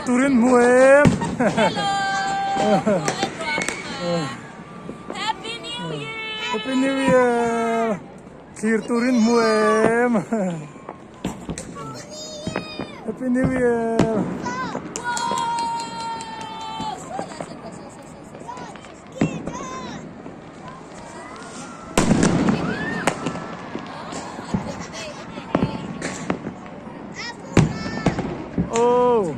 turin hmu em? Happy New Year! Happy New Year! Thlir turin hmu em? Happy New Year! Oh!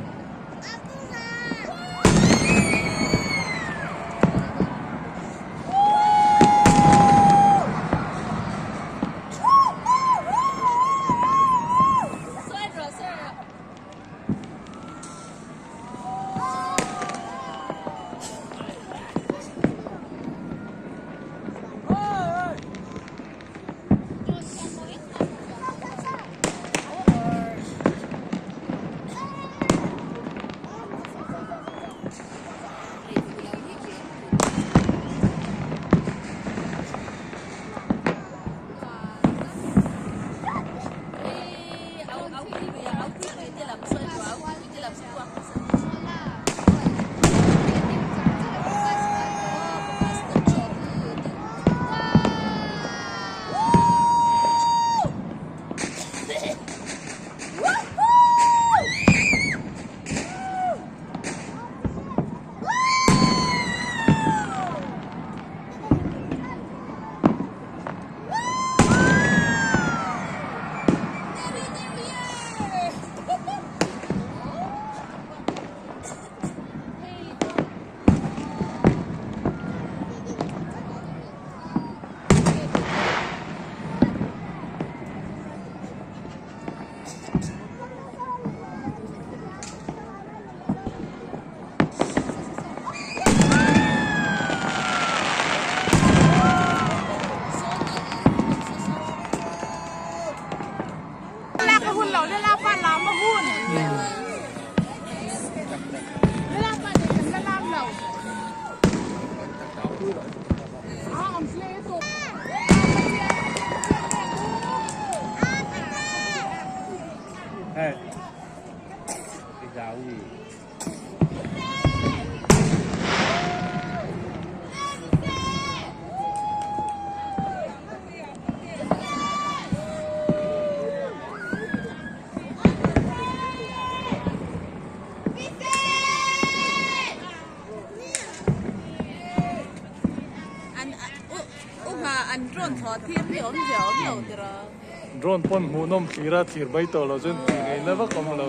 Drone pawn hmuhnawm thlir a thlir mai tawh lo chuan tih ngaihna vak awm lo.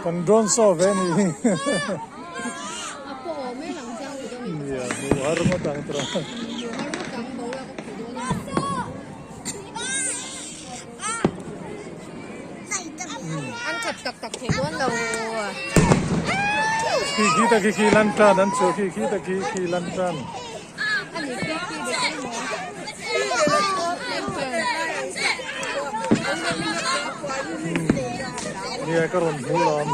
Kan drone saw ve ni hi. Nia, hmu har ngawt ang tura. An khat tak tak thei dawn lo. Khi khi ta khi khi lan tan an chu khi khi ta khi khi lan tan. Nia ka rawn hmu lawm.